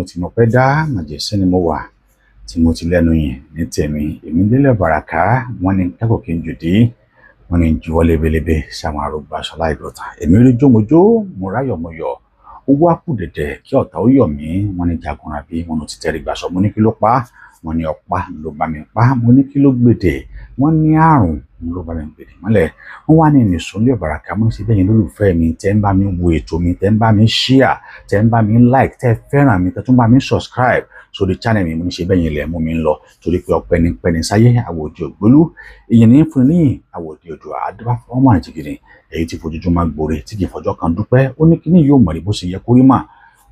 mo ti mọ̀ pé dá màjèsín ni mo wà tí mo ti lẹ́nu yẹn ní tèmi. Èmi délẹ̀ bàràkà, wọ́n ní kẹ́kọ̀ọ́ kí n jùdí, wọ́n ní juwọ́ lebelebe sáwọn arúgbó aṣọ láìdọ̀tà. Èmi rí jómojó, mo ráyọ̀ mo yọ̀, ó wá kù dẹ̀dẹ̀ kí ọ̀tá ó yọ̀ mí. Wọ́n ní jagunrabi, wọ́n ló ti tẹ́rí gbàsọ. Mo ní kí ló pa á? Wọ́n ní ọ̀pá ló bá mi pa. Mo ní kí ló gbèdè? Wọ́n ní àrùn ló bá mi gbèdè mọ́lẹ̀. Wọ́n wá ní nìṣó ní ọ̀bàràkà. Mo ní ṣe bẹ́yìn lólùfẹ́ mi tẹ́ ń bá mi wo ètò mi, tẹ́ ń bá mi share, tẹ́ ń bá mi like, tẹ́ fẹ́ràn mi, tẹ́ tún bá mi subscribe sórí channel mi. Mo ní ṣe bẹ́yìn ilẹ̀ mú mi ń lọ, torí pé ọpẹ́ ní pẹ́ni sáyé àwòdì ògbólú ìyẹn ní fún ní àwòdì odò àdúrà fọmọ àjìgìrì èyí tí fojoojúmọ́ gbòòrè tí kì í fọjọ́ kan dúpẹ́. Ó ní kíní yóò mọ̀ rí bó ṣe yẹ kó rí mà,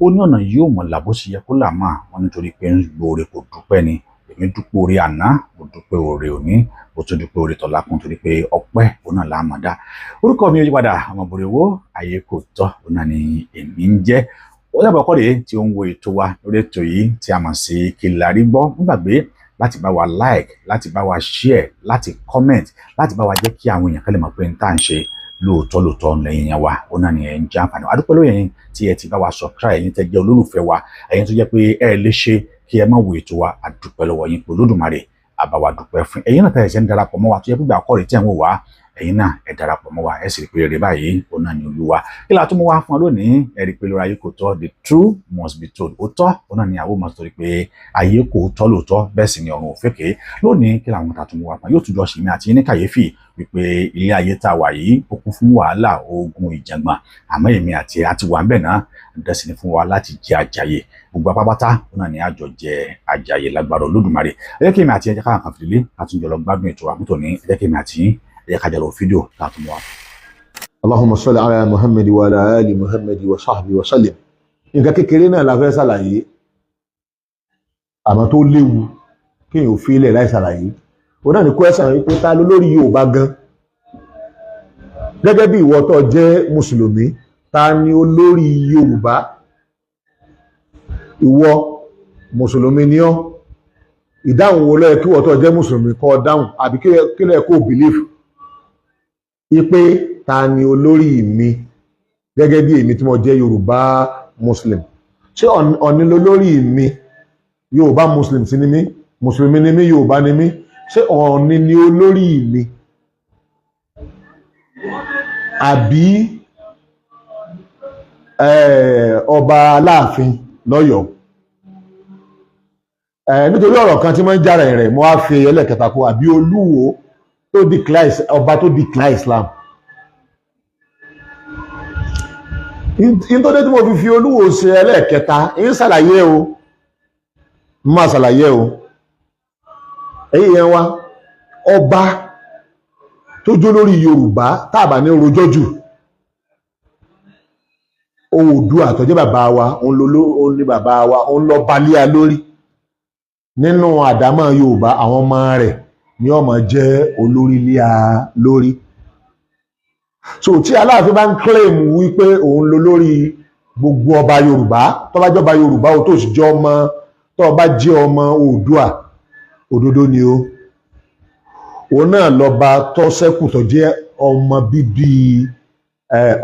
ó ní ọ̀nà yóò mọ̀ là bó ṣe yẹ kó là mà. Wọ́n nítorí pé ń gbòòrè kò dúpẹ́ ni. Èmi dúpẹ́ oore àná, mo dúpẹ́ oore òní, mo tún dúpẹ́ oore tọ̀la kún, torí pé ọpẹ́ òun náà la máa dá. Orúkọ mi ò yípadà, ọmọbìnrin wo ayé kò tọ́ òun náà ni èmi ń jẹ́. Ó yàgbọ́ kọ́ rèé tí ó ń wo ètò wa lórí ètò yìí tí a mọ̀ sí Kí la rí gbọ́. Má gbàgbé láti bá wa like, láti bá wa share, láti comment, láti bá wa jẹ́ kí àwọn èèyàn kẹ́lẹ̀ mọ̀ pé n tá à ń ṣe lóòótọ́ lóòótọ́ lẹ́yìn yẹn wa òun náà ni ẹ̀ ń jẹ́ àǹfààní. Adúpẹ́ lóye yín tí ẹ ti bá wa subscribe, ẹ̀yin tẹ́ jẹ́ olólùfẹ́ wa, ẹ̀yin tó jẹ́ pé ẹ lè ṣe kí ẹ má wo ètò wa. Adúpẹ́ lọ́wọ́ yín pé Olódùmarè àbáwá dúpẹ́ fún ẹ̀yin náà tẹ́ ẹ ṣe ń darapọ̀ mọ́ wa, tó yẹ pé àkọ́ rẹ̀ tí ẹ̀ ń wò wá, ẹ̀yin náà ẹ darapọ̀ mọ́ wa, ẹ sì rí pé rere báyìí òun náà ni Olúwa. Kí la tún mú wá fún ọ lónìí? Ẹ rí pé lórí ayé kò tọ́, the truth must be told. Ó tọ́ òun náà ni àwọn ọmọ torí pé ayé kò tọ́ lóòótọ́, bẹ́ẹ̀ sì ni ọ̀run òfékè. Lónìí kí làwọn tá a tún mú wá fún ọ yóò tún jọ ṣèmi àti yín ní kàyéfì wípé ilé ayé tá a wà yìí ó kún fún wàhálà, ogun, ìjàngbọ̀n, àmọ́ èmi àti ẹ àti wà ń bẹ̀ náà dẹ́sí ni fún wa láti jẹ àjàyè. Gbogbo apápátá òun náà ni àjọ jẹ àjàyè lágbára Olódùmarè. Ẹ jẹ́ kí èmi àti ẹ jẹ́ káwọn kan fìdílé àtúnjọ lọ gbádùn ètò wa fún tòní. Ẹ jẹ́ kí èmi àti yín ẹ jẹ́ ká jọ lọ fídíò tá a tún mú wá. Allahumma salli ala Muhammad wa ala ali Muhammad wa sahbihi wa sallim. Nǹkan kékeré náà la fẹ́ ṣàlàyé, àmọ́ tó léwu kéèyàn ò fi ilẹ̀ láì ṣàlàyé. Òun náà ní question wípé ta ló lórí Yorùbá gan? Gẹ́gẹ́ bí ìwọ tó jẹ́ mùsùlùmí, ta ni olórí Yorùbá? Ìwọ mùsùlùmí ni ọ́, ìdáhùn wo ló yẹ kí ìwọ tó jẹ́ mùsùlùmí kó dáhùn, àbí kí ló yẹ kó believe ipe ta ni olórí mi gẹ́gẹ́ bí èmi tí mo jẹ́ Yorùbá Muslim? Ṣé Ọ̀ọ̀ni lolórí mi? Yorùbá Muslim sí ni mí, mùsùlùmí ni mí, Yorùbá ni mí. Ṣé Ọ̀ọ̀ni ni olórí mi, àbí ọba Aláàfin lọ́yọ̀ọ́? Nítorí ọ̀rọ̀ kan tí wọ́n ń jára rẹ̀, mo wá fi ẹlẹ́kẹta kó, àbí Olúwo tó declare, ọba tó declare Islam. Nítorí tí mo fi Olúwo ṣe ẹlẹ́ẹ̀kẹta, ń ṣàlàyé o, mo máa ṣàlàyé o. Èyí yẹn wá, ọba tó jó lórí Yorùbá táàbà ní rojọ́ jù, Oòduà tó jẹ́ bàbá wa, òun ló òun ní bàbá wa, òun lọ balẹ̀ lórí nínú àdámọ́ Yorùbá. Àwọn ọmọ rẹ̀ ni ó máa jẹ́ olórí lé a lórí. So tí Aláàfin bá ń claim wípé òun ló lórí gbogbo ọba Yorùbá, tó bá jọba Yorùbá o, tó sì jẹ́ ọmọ, tó bá jẹ́ ọmọ Oòduà, òdodo ni o. Òun náà lọ́ba tó ṣẹ́kù tó jẹ́ ọmọ bíbí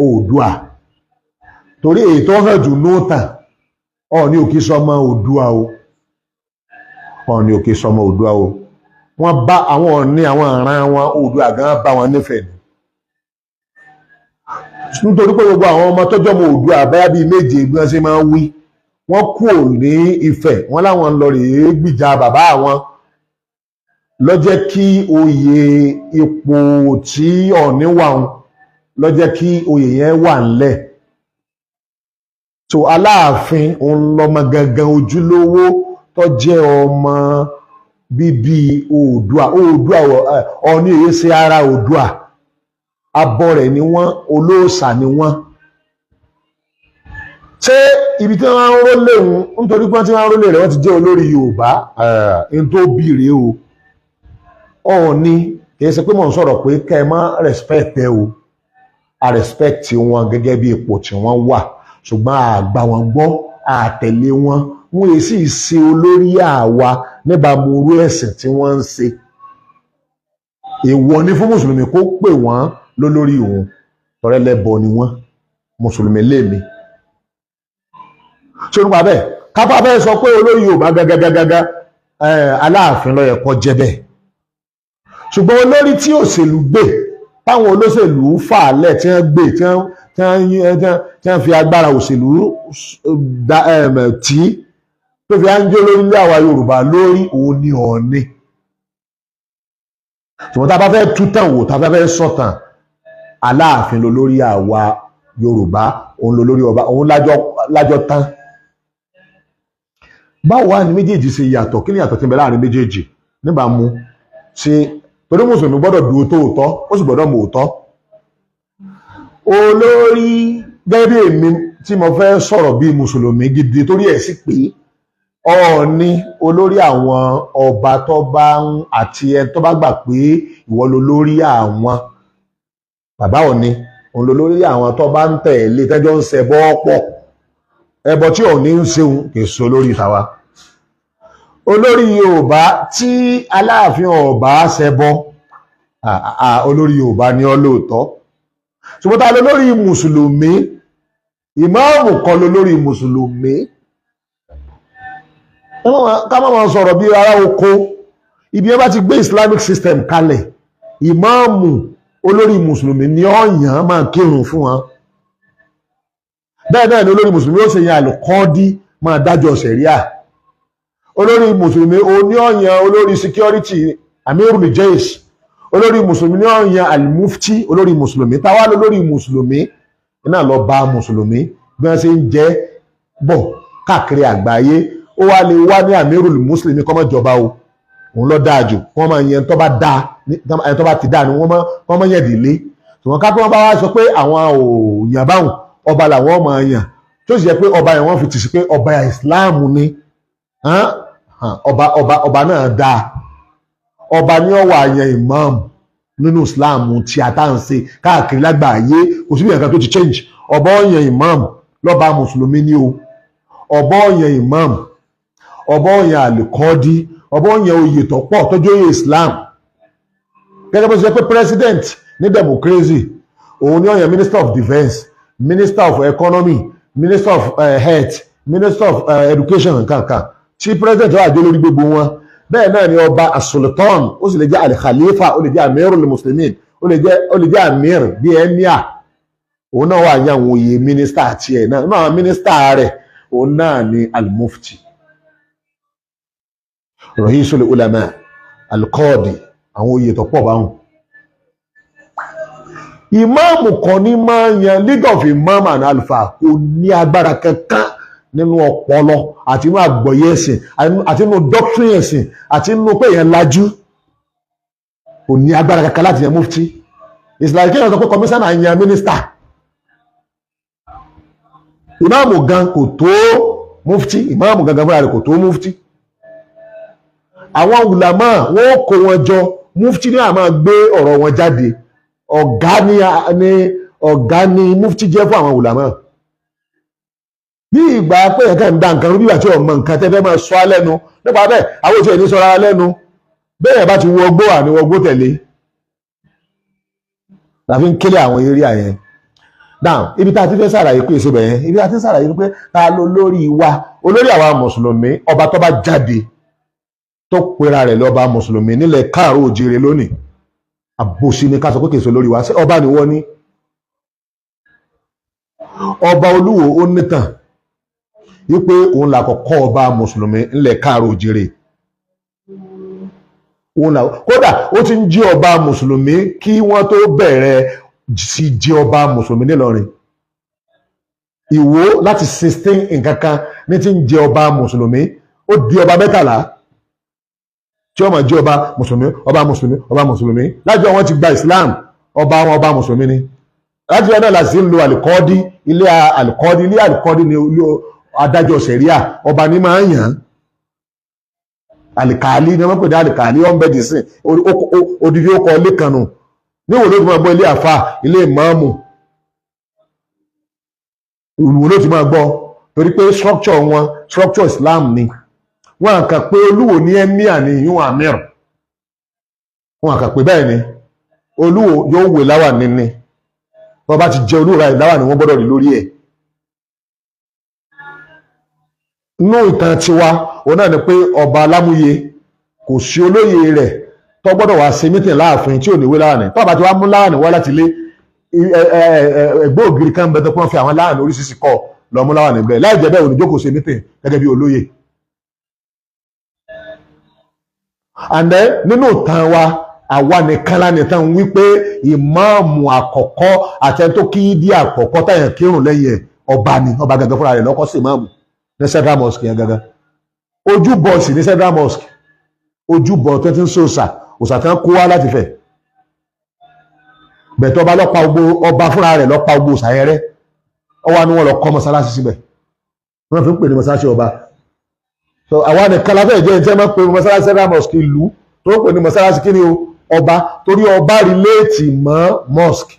Oòduà, torí èyí tó hàn jù nóòtà, Ọọ̀ni ò kì í sọmọ Oòduà o, Ọọ̀ni ò kì í sọmọ Oòduà o. Wọ́n bá àwọn Ọọ̀ni, àwọn ìran wọn, Oòduà gan bá wọn nífẹ̀ẹ́ ni, nítorí pé gbogbo àwọn ọmọ tọ́jọ́ mọ Oòduà báyà bíi méje bí wọ́n ṣe máa ń wí, wọ́n kúrò ní Ifẹ̀, wọ́n láwọn ń lọ rèé gbìjà bàbá àwọn, ló jẹ́ kí oyè ipò tí Ọọ̀ni wà ń ló jẹ́ kí oyè yẹn wà ńlẹ̀. So Aláàfin òun lọmọ gangan ojúlówó tó jẹ́ ọmọ bíbí Oòduà. Oòduà, Ọọ̀ni èyí ṣe ara Oòduà, abọ́ rẹ̀ ni wọ́n, olóòṣà ni wọ́n. Ṣé ibi tí wọ́n ń rólé òun, nítorí pé wọ́n ti ń rólé rẹ̀, wọ́n ti jẹ́ olórí Yorùbá n tó bí rèé o. Ọọ̀ni kìí ṣe pé mò ń sọ̀rọ̀ pé kẹ́ ẹ má respect ẹ o, a respect wọn gẹ́gẹ́ bí ipò tí wọ́n wà, ṣùgbọ́n a gbà wọ́n gbọ́, a tẹ̀lé wọn, wọn èyí sì ṣe olórí àwa níbàámu irú ẹ̀sìn tí wọ́n ń ṣe. Èèwọ̀ ni fún mùsùlùmí kó pè wọ́n lólórí òun, tọrẹlẹ́bọ ni wọ́n, mùsùlùmí lèmi. Ṣé nípa bẹ́ẹ̀ Kápá fẹ́ sọ pé olórí Yorùbá gágágágá Aláàfin ló yẹ kó jẹ́ bẹ́ẹ̀, ṣùgbọ́n olórí tí òṣèlú gbé, táwọn olóṣèlú fà lẹ̀, tí wọ́n gbé, tí wọ́n fi agbára òṣèlú tí tó fi á ń jó lórí ilé àwa Yorùbá lórí, òun ni Ọọ̀ni. Ṣùgbọ́n tá a bá fẹ́ tú tàn wò, tá a bá fẹ́ sọ̀tàn, Aláàfin ló lórí àwa Yorùbá, òun ló lórí ọba, òun lájọ tán. Báwo wá ni méjèèjì ṣe yàtọ̀? Kí ni yàtọ̀ tí ń bẹ láàrin méjèèjì níbàámu ṣe? Torí mùsùlùmí gbọ́dọ̀ dúró tóòtọ́, ó sì gbọ́dọ̀ mọ̀ òótọ́. Olórí gẹ́gẹ́ bí èmi tí mo fẹ́ sọ̀rọ̀ bí mùsùlùmí gidi, torí ẹ̀ sì pé Ọọ̀ni olórí àwọn ọba tó bá ń àti ẹ tó bá gbà pé ìwọ ló lórí àwọn bàbá Ọọ̀ni, òun ló lórí àwọn tó bá ń tẹ̀lé tẹ́jọ́ ń ṣẹbọ pọ̀. Ẹbọ tí Ọọ̀ni ń ṣeun kì í so lórí tàwa. Olórí Yorùbá tí Aláàfin ọba ṣẹbọ, olórí Yorùbá ni ọ lóòótọ́. Ṣùgbọ́n ta ló lórí mùsùlùmí? Ìmáàmù kan ló lórí mùsùlùmí. Ká má máa sọ̀rọ̀ bí ará oko. Ibi ẹ bá ti gbé Islamic system kalẹ̀, ìmáàmù olórí mùsùlùmí ni ọ̀yàn máa kírun fún wọn. Bẹ́ẹ̀ náà ni olórí mùsùlùmí ó ṣe yan àlùkọ́dí máa dájọ́ sẹ̀ríà. Olórí mùsùlùmí oní ọ̀yàn olórí security, amirul jais. Olórí mùsùlùmí ní ọ̀yàn alimufti. Olórí mùsùlùmí táwa lólórí mùsùlùmí náà lọ bá mùsùlùmí bí wọ́n ṣe ń jẹ́ bọ̀ káàkiri àgbáyé. Ó wá lè wá ní amirul mùsùlùmí kọ́ mọ́ jọba o, òun lọ dáa jù. Wọ́n máa yan tó bá dáa, ẹni tó bá ti dáa ni wọ́n máa yàn délé. Ṣùgbọ́n ká pé wọ́n bá wá sọ pé àwọn ò yàn báwọn, ọba làwọn máa yàn, tó sì jẹ́ pé ọba yẹn wọ́n fi tì sí pé ọba ìsìláàmù ni, ọba náà dáa. Ọba ní ó wá yan imam nínú islam tí a tá ń ṣe káàkiri lágbàáyé, kò síbi nǹkan tó ti change. Ọba ó yan imam lọ́ba mùsùlùmí ni o, ọba ó yan imam, ọba ó yan àlùkọ́dí, ọba ó yan oyè tó pọ̀ tọ́jú oyè islam. Gẹ́gẹ́ bó ṣe pé president ní democracy, òun ni ó yan minister of defence, minister of economy, minister of health, minister of education, nǹkan tí president wà jẹ́ lórí gbogbo wọn. Bẹ́ẹ̀ náà ni ọba asultan, ó sì lè jẹ́ alikhalifa, ó lè jẹ́ amirul muslimin, ó lè jẹ́ amir bíi emir. Òun náà wà ní àwọn oyè mínísítà tiẹ̀ náà. Nínú àwọn mínísítà rẹ̀, òun náà ni almufti, rahisul ulama, alqadi, àwọn oyè tó pọ̀ báwọn. Ìmáàmù kan ní máa yan league of imam and alfa, kò ní agbára kankan nínú ọpọlọ àti inú àgbọ́yé ẹ̀sìn àti inú doctrine ẹ̀sìn àti inú pé èèyàn lajú, kò ní agbára kankan láti yan mufti. It's like kéèyàn sọ pé commissioner yan minister. Ìmáàmù gan kò tó mufti, ìmáàmù gangan fúnra rẹ̀ kò tó mufti. Àwọn ulama wọn kó wọn jọ, mufti ní àmà gbé ọ̀rọ̀ wọn jáde. Ọ̀gá ni mufti jẹ́ fún àwọn ulama. Bí ìgbà pé ẹ̀ka ń da nǹkan rú, bí ìgbà tí ọmọ nǹkan tẹ́ fẹ́ máa sọ á lẹ́nu nípa bẹ́ẹ̀, àwọn òṣèlú ní sọ́ra lẹ́nu. Bẹ́ẹ̀ bá ti wọgbó àní wọgbó tẹ̀lé láfi ń kélé àwọn eré àyẹn. Now, ibi tá a ti fẹ́ sàlàyé pé èso bẹ̀yẹn, ibi tá a ti sàlàyé pé ta ló lórí wa, olórí àwa mùsùlùmí, ọba tó bá jáde tó pera rẹ̀ lọ́ba mùsùlùmí nílẹ̀ káàró òjìrè lónìí, àbòsí ni ká sọ pé kèso lórí wa. Ṣé ọba ni wọ́n ní? Ọba Olúwo ó nítàn wípé òun là kọ́kọ́ ọba mùsùlùmí ńlẹ̀ káàró òjìrè. Òun là kódà ó ti ń jí ọba mùsùlùmí kí wọ́n tó bẹ̀rẹ̀ sí jí ọba mùsùlùmí nílọrin. Ìwó láti 16 nǹkan kan ní ti ń jẹ ọba mùsùlùmí, ó di ọba 13 tí ó máa jẹ́ ọba mùsùlùmí, ọba mùsùlùmí, ọba mùsùlùmí. Láti wọn ti gba Islam, ọba wọn ọba mùsùlùmí ni. Láti wọn náà láti ń lo àlùkọ́dí, ilé àlùkọ́dí, ilé àlùkọ́dí ni adájọ́ sẹ̀ríà, ọba ní máa ń yàn án. Àlìkàlí ni wọ́n pè ní àlìkàlí, wọ́n bẹ́ẹ̀ dì sí odidi ó kọ ilé kan nù. Níwò ló ti máa gbọ́ ilé àfa, ilé ìmáàmù, ìwò ló ti máa gbọ́, torí pé structure wọn structure Islam ni. Wọn kà pé Olúwo ní emir ní ìyún amir, wọn kà pé bẹ́ẹ̀ ni Olúwo yóò wé láwà níní. Wọ́n bá ti jẹ Olúwo ráì láwà ni wọ́n gbọ́dọ̀ rí lórí ẹ̀. Nínú ìtàn tiwa òun náà ni pé ọba Alámúye kò sí olóyè rẹ̀ tó gbọ́dọ̀ wá ṣe mítìn láàfin tí ò ní wé láàánì. Tó bá ti wá mú láàánì wá láti ilé, ẹgbẹ́ ògiri kan bẹ tó pọ́n fi àwọn láàánì oríṣiríṣi kọ́ lọ mú láàánì bẹ́ẹ̀. Láì jẹ́ bẹ́ẹ̀ ò ní jókòó ṣe mítìn gẹ́gẹ́ bí olóyè. And then nínú ìtàn wa àwa nìkan lánìtàn wípé ìmáàmù àkọ́kọ́ àti ẹni tó kí dí àkọ́kọ́ táyà kírun lẹ́yìn ẹ̀ ọba ni, ọba gangan fúnra rẹ̀ lọ́kọ́ sí ìmáàmù ní Central Mosque yẹn gangan. Ojúbọ sì ní Central Mosque, ojúbọ tó ti ń sọ òòṣà, òòṣà tí wọ́n kó wá láti fẹ̀. Bẹ̀tẹ̀ ọba lọ́pa gbogbo, ọba fúnra rẹ̀ lọ́pa gbogbo òòṣà yẹn rẹ́. Ọwọ́ ni wọ́n lọ kọ́ mọ́sálásí síbẹ̀, wọ́n fi ń pè ní mọ́sálásí ọba. So àwa nìkan la fẹ́ jẹ́ ẹni tí wọ́n máa ń pè ní mọ́sálásí Central Mosque ìlú tó ń pè ní mọ́sálásí kí ni o, ọba, torí ọba rìlẹ́ẹ̀tì mọ́ mosque.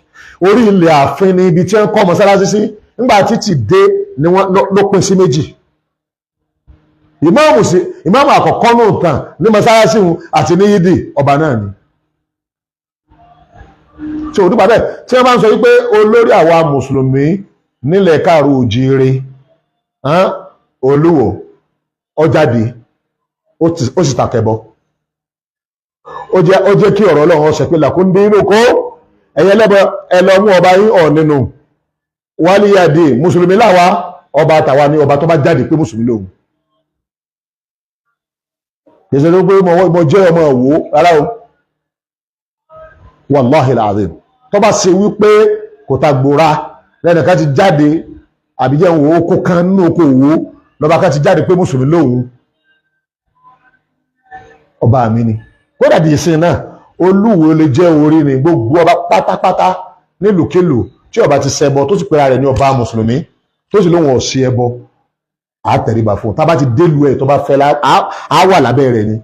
Orí ilẹ̀ ààfin ni ibi tí wọ́n kọ́ mọ́sálásí sí. Nígbà títì dé ni wọ́n ló pín sí méjì. Ìmáàmù àkọ́kọ́ náà tàn ní mọ́sálásí wọn àti ní yídì ọba náà ni. Tí òdúpà bẹ́ẹ̀ tí wọ́n bá ń sọ wípé olórí àwa mùsùlùmí nílẹ̀ káàró òjíire, Olúwo ó jáde ó sì tàkẹ́bọ. Ó jẹ́ kí ọ̀rọ̀ Ọlọ́run ṣe pé làkúndé inú kó ẹ̀yẹ lẹ́bọ ẹ lọ mú ọba yín ọ̀ nínú wálíyàdé mùsùlùmí láwa ọba àtàwa ni ọba tó bá jáde pé mùsùlùmí lòun. Kìí ṣe pé mo jẹ́ ọmọ òwò rárá o, wàláhì làzim. Tó bá ṣe wípé kò ta gbòra lẹ́nìkan ti jáde àbí jẹ́ òwò oko kan nínú oko òwò lọ́ba kan ti jáde pé mùsùlùmí lòun, ọba mi ni. Kódà di ìsìn náà Olúwo lè jẹ́ orí ni gbogbo ọba pátápátá nílùúkìlù tí ọba ti ṣẹbọ tó sì pera rẹ̀ ní ọba mùsùlùmí tó sì lóun ò sí ẹbọ, á tẹríba fún un. Tá bá ti délùú ẹ̀ tó bá fẹ́ á wà lábẹ́ rẹ̀ ni.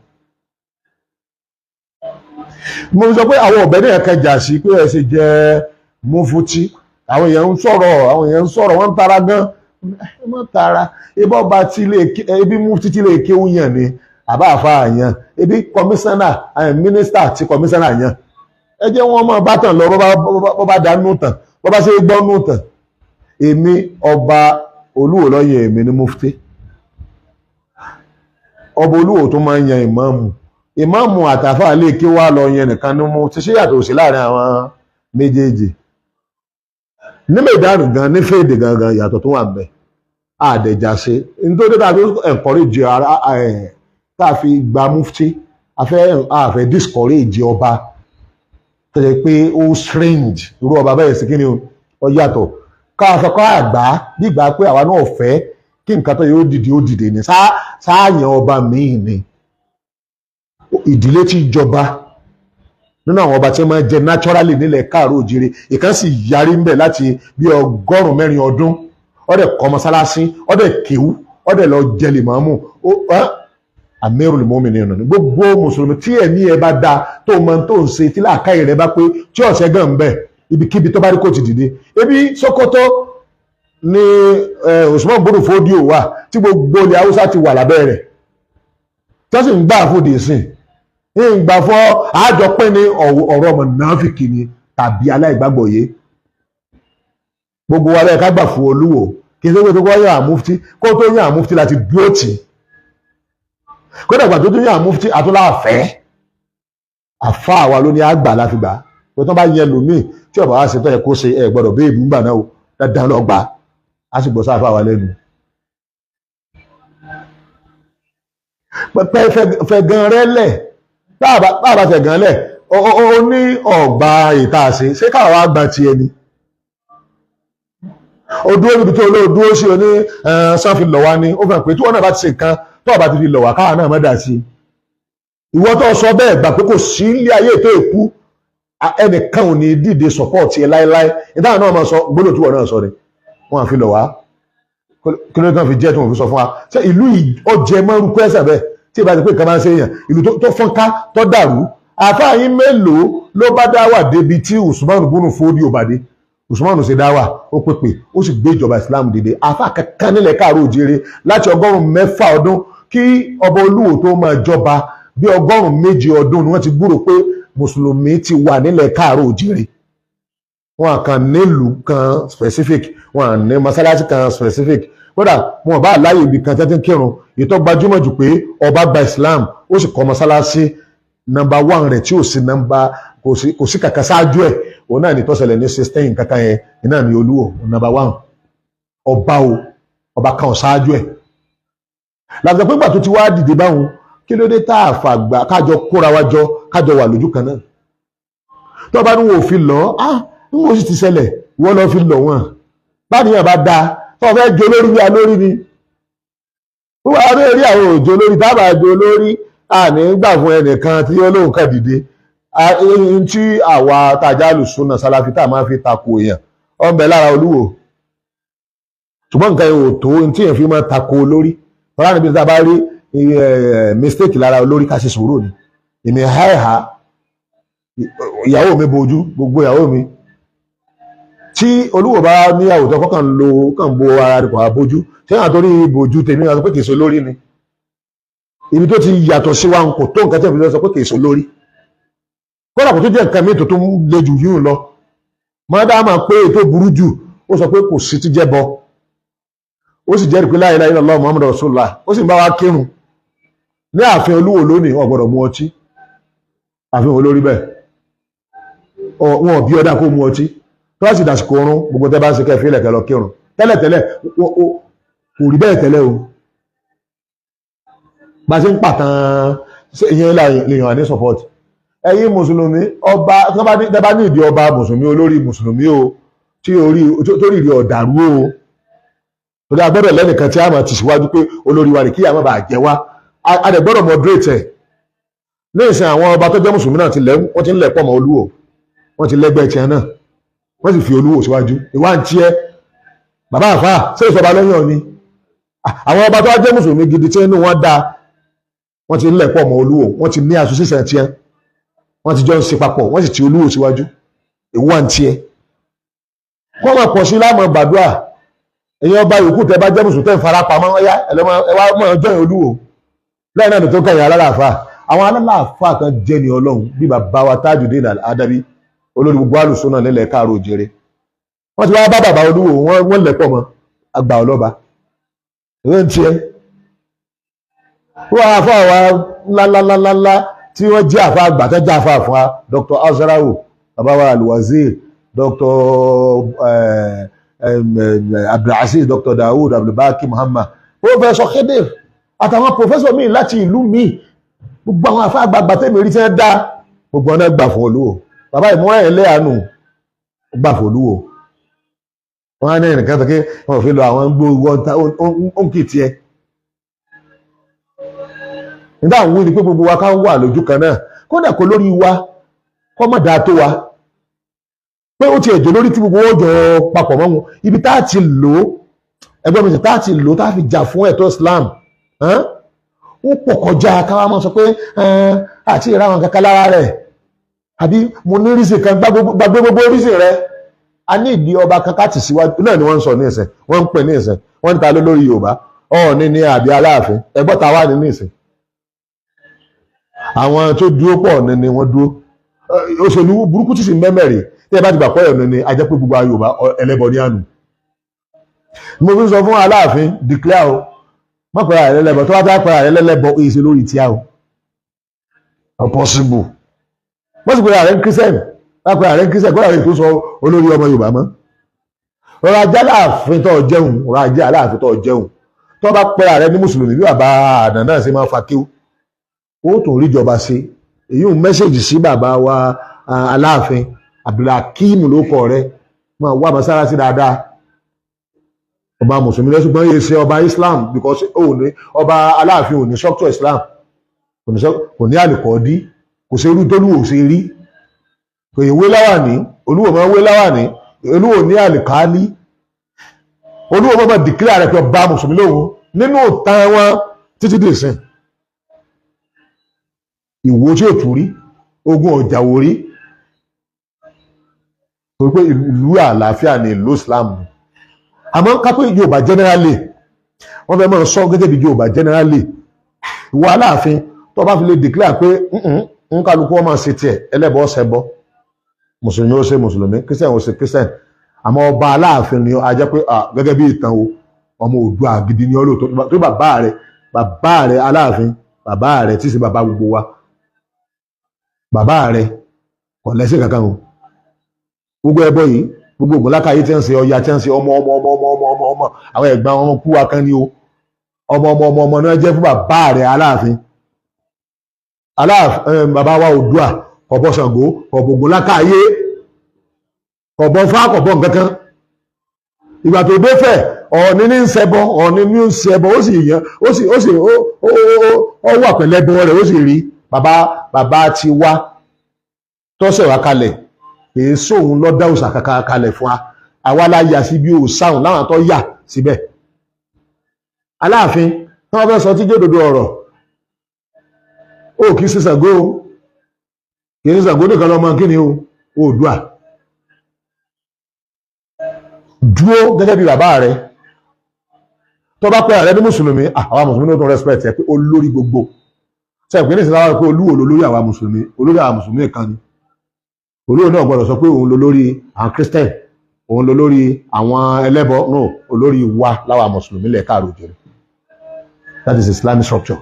Mo sọ pé àwọn ọ̀bẹ náà kẹjà sí pé ẹ ṣe jẹ́ mufutí. Àwọn èèyàn ń sọ̀rọ̀, àwọn èèyàn ń sọ̀rọ̀, wọ́n ń tara gan. Ẹ má tara, ebi ọba tí ilé ebi mufutí tí ilé kéwú yàn ni àbá àfa yàn, ebi kọmíṣánná, mínísítà tí kọmíṣánná yàn. Ẹ jẹ́ wọ́n máa bá tàn lọ, bọ́ bá dánú tàn, bọ́ bá ṣe gbọ́nú tàn. Èmi ọba Olúwo lọ́yẹ̀ èmi ní mufti. Ọba Olúwo tó máa ń yan ìmáàmù, ìmáàmù àtàfà lè kí wá lọ yẹn nìkan ní mufti. Ṣé yàtọ̀ sí láàrin àwọn méjèèjì? Ní mẹ́ìdánù gan, ní fèdè gangan yàtọ̀ tó wà ń bẹ̀. Àdẹ̀jà ṣe nítorí tá a fi encourage ara tá a fi gba mufti, a fẹ́ discourage ọba tó jẹ́ pé ó strange irú ọba bẹ́ẹ̀ sí kí ni ó yàtọ̀. Ká sọ ká àgbá nígbà pé àwa náà fẹ́ kí nǹkan tó yẹ ó dìde ó dìde ni sáàyàn ọba míì ni. Ìdílé tí jọba nínú àwọn ọba tí wọ́n máa ń jẹ naturally nílẹ̀ káàró òjìrè, ìkan sì yarí ń bẹ̀ láti bí 104 ọdún, ó dẹ̀ kọ́ mọ́sálásí, ó dẹ̀ kéwú, ó dẹ̀ lọ jẹ lìmọ́mù, Amirul Mu'minin nínú gbogbo mùsùlùmí tí ẹ̀mí ẹ bá da tó mọ tó ń ṣe tí làákàyè rẹ bá pé tí ọ̀sẹ̀ gan ń bẹ̀ ibikíbi tó bá rí kò ti dìde. Ebi Sokoto ni Usman Bodo Fodio wà tí gbogbo ilẹ̀ Haúsá ti wà lábẹ́ rẹ̀ tí wọ́n sì ń gbà fún dèsìn ń gbà fọ́ àjọpín ní ọ̀rọ̀ ọmọ nàáfìkì ni tàbí aláìgbàgbọ́yé. Gbogbo wa bẹ́ẹ̀ ká gbà fún Olúwo, kì í ṣe pé tó kọ́ yàn àmúftí kó tó yàn àmúftí láti dúró tì í. Kódà ìgbà tó tún yàn àmúftí àtúnláàfẹ́ àfa àwa ló ní àgbà láfi gbà pé tó bá yẹn lòmíì tí ọba wa ṣe tó yẹ kó ṣe ẹ gbọ́dọ̀ béèbù ńgbà náà o, dandan lọ gbà á sì gbọ́ sáfà wa lẹ́nu. Pẹpẹ fẹ̀gàn rẹ lẹ̀, tá a bá fẹ̀gàn lẹ̀ ó ní ọ̀gbà ìta ṣe ṣé káwa gba tiẹ̀ ni. O dúró níbi tó olóò dúró sí o ní sanfi lọ̀ wá ni ó fẹ́ pé tí wọ́n náà bá ti ṣe nǹkan tó ọba ti fi lọ̀ wá káwa náà má dà sí i. Ìwọ tó sọ bẹ́ẹ̀ gbà pé kò sí ilé ayé tó èkú ẹnìkan ò ní dìde support ẹ láéláé. Ìdáhùn náà máa sọ gbólóò tí wọ́n náà sọ ni wọ́n á fi lọ̀ wá. Kí ló tán fi jẹ́ tí wọ́n fi sọ fún wa ṣé ìlú ọjẹ́ mọ́rú kẹ́sà bẹ́ẹ̀ tí ìbá ti pé nǹkan máa ń ṣe èèyàn ìlú tó fọ́nká tó dàrú. Àfáà yín mélòó ló bá dá wà débi tí Usman bunu Fodio bàdé? Usman ṣe dá wà ó pèpè ó sì gbé ìjọba Islam dìde. Àfáà kankan nílẹ̀ káàró òjìire láti 600 ọdún kí ọba Olúwo tó máa jọba bí 107 ọdún ni wọ́n ti gbúrò pé mùsùlùmí ti wà nílẹ̀ káàró òjìire. Wọn kàn nílùú kan specific, wọn ní mọ́sálásí kan specific, Kódà wọn bá láàyè ibì kan tẹ́tí ń kírun. Ìtọ́ gbajúmọ̀ jù pé ọba gba Islam, ó sì kọ́ mọ́sálásí nọ́mbà 1 rẹ̀ tí ò sí nọ́mbà, kò sí kàkà ṣáájú ẹ̀. Òun náà ní tó ṣẹlẹ̀ ní 16 kankan yẹn, iná ní Olúwo nọ́mbà 1. Ọba o, ọba kan ṣáájú ẹ̀. Làbùsọ pé ìgbà tó ti wá dìde báwọn, kí ló dé tá a fàgbà kájọ kóra wa jọ, kájọ wà lójú kan náà? Tó bá ní wọn ò fi lọ, á ń wọ́n sì ti ṣẹlẹ̀, wọ́n lọ fi lọ wọn. Báníyàn bá dáa, tó fẹ́ jo lórí bí a lórí ni. Wọ́n á rí àwọn òjò lórí, tábà jo lórí, àní gbà fún ẹnìkan tí ó lóun kàn dìde. Tí àwa tajà lùsùnà sálàfí tá a máa fi tako èèyàn, ó ń bẹ lára Olúwo. Ṣùgbọ́n nǹkan yẹn ò tó tí èèyàn fi máa tako lórí. Tọ́lá níbi tá a bá rí mistake lára olórí, ká ṣe sùúrù ni. Èmi háìhá ìyàwó mi bojú, gbogbo ìyàwó mi. Tí Olúwo bá níyàwó tó kọ́kàn lo kàn bo ara rẹ̀ kò á bójú, ṣé àwọn torí bojú tèmi wá sọ pé kìí ṣe olórí ni? Ibi tó ti yàtọ̀ sí wa kò tó nǹkan tí èmi sọ pé kìí ṣe olórí. Kódà kò tó jẹ́ nǹkan míì tó tún le jù yún lọ. Mọ́dá máa pé ètò burú jù, ó sọ pé kò sí ti jẹ́ bọ. Ó sì jẹ́rìí pé la ilaha illallah Muhammadu Rasulullah, ó sì ń bá wa kírun. Ní ààfin Olúwo lónìí, wọn gbọ́dọ̀ mu ọtí. Ààfin olórí bẹ́ẹ̀, wọn ò bí ọdá kó mu ọtí. Tó bá sì dàsìkò oorun, gbogbo tẹ́ bá ń ṣe kẹfì ilẹ̀kẹ̀ lọ kírun. Tẹ́lẹ̀tẹ́lẹ̀ kò rí bẹ́ẹ̀ tẹ́lẹ̀ o. Bá a ṣe ń pàtàn ìyẹn lèèyàn ní support. Ẹ̀yin mùsùlùmí, ọba tẹ́ bá ní ìdí ọba mùsùlùmí, olórí mùsùlùmí o, tí orí rí ọ̀dàrú o. Torí a gbọ́dọ̀ lẹ́nìkan tí a máa ti síwájú pé olórí wa rè kí a má bàa jẹ wá. A dẹ̀ gbọ́dọ̀ moderate ẹ̀. Ní ìsìn àwọn ọba tó jẹ́ mùsùlùmí náà wọ́n ti ń lẹ̀ pọ̀ mọ́ Olúwo, wọ́n ti lẹ́gbẹ́ tiẹ̀ náà, wọ́n sì fi Olúwo síwájú. Ìwà ń tiẹ́ bàbá àfà ṣé ìsọba lẹ́yìn ọ̀ni. Àwọn ọba tó jẹ́ mùsùlùmí gidi tí inú wọn dáa, wọ́n ti ń lẹ̀ pọ̀ mọ́ Olúwo, wọ́n ti ní association tiẹ̀, wọ́n ti jọ ń ṣe papọ̀, wọ́n sì ti Olúwo síwájú. Ìwà ń tiẹ́ kọ́ máa pọ̀ sí láàmú gbàdúrà. Ẹ̀yin ọba yòókù tẹ́ bá jẹ́ mùsùlùmí tẹ́ ń fara pamọ́, ọ̀yá ẹ wá mọ̀ ọjọ́ yẹn Olúwo. Lẹ́yìn náà tó kẹ̀yìn alálàáfà. Àwọn alálàáfà kan jẹ́ ní Ọlọ́run bí bàbá wa Tajudeen Adabi, olórí gbogbo alùsùn náà nílẹ̀ káàró òjèrè. Wọ́n ti wá bá bàbá Olúwo, wọ́n lẹ̀pọ̀ mọ́ àgbà ọlọ́ba. Ìwé ń tiẹ̀. Wọ́n àfa wa ńláńláńláńlá tí wọ́n jẹ́ àfa àgbà tó jẹ́ àfa fún wa, Dr. Azarawo, bàbá wa Alwazir, Dr. Abdulaziz, Dr. Dawood, Abdulbaki Muhammad, Professor Khidir, àtàwọn pòfẹ́sọ̀ míì láti ìlú míì, gbogbo àwọn àfa àgbààgbà tẹ́mi rí tí wọ́n dá, gbogbo ọ̀nà gbà fún Olúwo. Bàbá ìmúra ẹ̀ lẹ́yàánú gbà fún Olúwo. Wọ́n á ní ẹnìkan tó ké wọ́n fi lọ àwọn gbogbo òǹkì tiẹ̀. Nígbà àwọn wí ni pé gbogbo wa ká wà lójú kan náà, kódà kó lórí wa kọ́ mọ̀ dáa tó wa, pé ó ti ẹ̀jọ̀ lórí tí gbogbo wọn jọ papọ̀ mọ́ wọn. Ibi tá a ti lò ó, ẹgbẹ́ mi tá a ti lò ó, tá a fi jà fún ẹ̀tọ́ Islam, ó pọ̀ kọjá káwá máa sọ pé àti ìráwọn kankan lára rẹ̀, àbí mo ní rísì kan, gbàgbé gbogbo rísì rẹ̀. A ní ìdí ọba kankan tì síwájú náà ni wọ́n ń sọ ní ìsìn, wọ́n ń pè ní ìsìn, wọ́n ń ta ló lórí Yorùbá, Ọọ̀ni ní àbí Aláàfin, ẹgbọ́n ta wà ní ní ìsìn. Àwọn tó dúró pọ̀ ní ni wọ́n dúró. Òṣèlú burúkú tí sì ń mẹ́mẹ́rì tí ẹ bá ti gbà pọ̀ ẹ̀nu ni a jẹ́ pé gbogbo Yorùbá ẹlẹ́bọ ní àná. Mo fi sọ fún Aláàfin, declare o, má pẹ̀lú ààrẹ lẹ́lẹ́bọ, tó bá tá pẹ̀lú ààrẹ lẹ́lẹ́bọ èyí ṣe lórí tíá o. Impossible. Wọ́n sì pẹ̀lú ààrẹ kírísẹ́nì, má pẹ̀lú ààrẹ kírísẹ́nì, kó ààrẹ tó sọ olórí ọmọ Yorùbá mọ́. Rọra jẹ́ Aláàfin tó jẹun, rọra jẹ́ Aláàfin tó jẹun. Tó bá pẹ̀lú ààrẹ ní mùsùlùmí bí bàbá àná náà ṣe máa fa kíw, ó tún rí ìjọba ṣe. Èyí ń mẹ́sẹ̀jì sí bàbá wa Aláàfin Abdulhakeem ló kọ rẹ, máa wá mọ́sálásí dáadáa. Ọba mùsùlùmí lẹ́sùgbọ́n yìí ṣe ọba Islam, because ó ní ọba Aláàfin ò ní structure Islam, kò ní àlùkọ́dí, kò ṣe irú tólúwò ṣe rí, kò yẹ wé láwàní, Olúwo máa wé láwàní, Olúwo ní àlùkálí, Olúwo máa declare rẹ̀ pé ọba mùsùlùmí lòun nínú ìtàn wọn títí dì sìn. Ìwò tí ò tún rí, ogun ọjà wò rí, torí pé ìlú àlàáfíà ni ìlú Islam ni. Àmọ́ kápẹ́ Yorùbá generally, wọ́n fẹ́ máa sọ gẹ́gẹ́ bí Yorùbá generally, ìwọ Aláàfin tó bá fi lè declare pé ń kálukú wọn máa ṣe tiẹ̀, ẹlẹ́bọ ó ṣẹbọ, mùsùlùmí ó ṣe mùsùlùmí, christian ó ṣe christian, àmọ́ ọba Aláàfin ni a jẹ́ pé gẹ́gẹ́ bí ìtàn o, Ọmọ Oòduà gidi ni ọ́ lóòótọ́. Tó bàbá rẹ̀ Aláàfin, bàbá rẹ̀ tí í ṣe bàbá gbogbo wa, bàbá rẹ̀ kò lẹ́sìn kankan o. Gbogbo ẹbọ yìí, gbogbo ògùn lákàáyé tí ń ṣe, Ọya tí ń ṣe, ọmọ ọmọ ọmọ ọmọ ọmọ ọmọ ọmọ àwọn ẹ̀gbọ́n wọn kú wa kan ní o. Ọmọ ọmọ ọmọ ọmọ náà jẹ́ fún bàbá rẹ̀ Aláàfin. Aláàfin bàbá wa Oòduà kò bọ Ṣàngó, kò bọ Ògún lákàáyé, kò bọ fá, kò bọ nǹkankan. Ìgbà tó dé fẹ̀, Ọ̀ọ̀ni ní ń ṣẹbọ, Ọ̀ọ̀ni ní ń ṣẹbọ, ó sì yàn, ó sì ó sì ó ó ó wà pẹ̀lẹ́bọ rẹ̀, ó sì rí bàbá bàbá ti wá tọ́sẹ̀ wá kalẹ̀. Kìí sóhun lọ dá òòṣà kankan kalẹ̀ fún wa. Àwa la yà sí bí òòṣà òun láwọn tó yà síbẹ̀. Aláàfin tí wọ́n fẹ́ sọ tí jòdòdó ọ̀rọ̀, ó kìí ṣe Ṣàngó o, kìí ṣe Ṣàngó nìkan lọ́mọ. Kí ni o? Oòduà dúró gẹ́gẹ́ bí bàbá rẹ̀. Tó bá pẹ́ ààrẹ ní mùsùlùmí, àwa mùsùlùmí ló tún respect ẹ pé olórí gbogbo ṣe ìpínlẹ̀ ìsìláwà pé olúwo lolórí àwa mùsùlùmí. Olórí àwa mùsùlùmí kan ni olórí náà. Gbọ́dọ̀ sọ pé òun lolórí àwọn Christian, òun lolórí àwọn ẹlẹ́bọ. No, olórí wa láwa mùsùlùmí lẹ̀ káàró jẹrẹ. That is Islamic structure.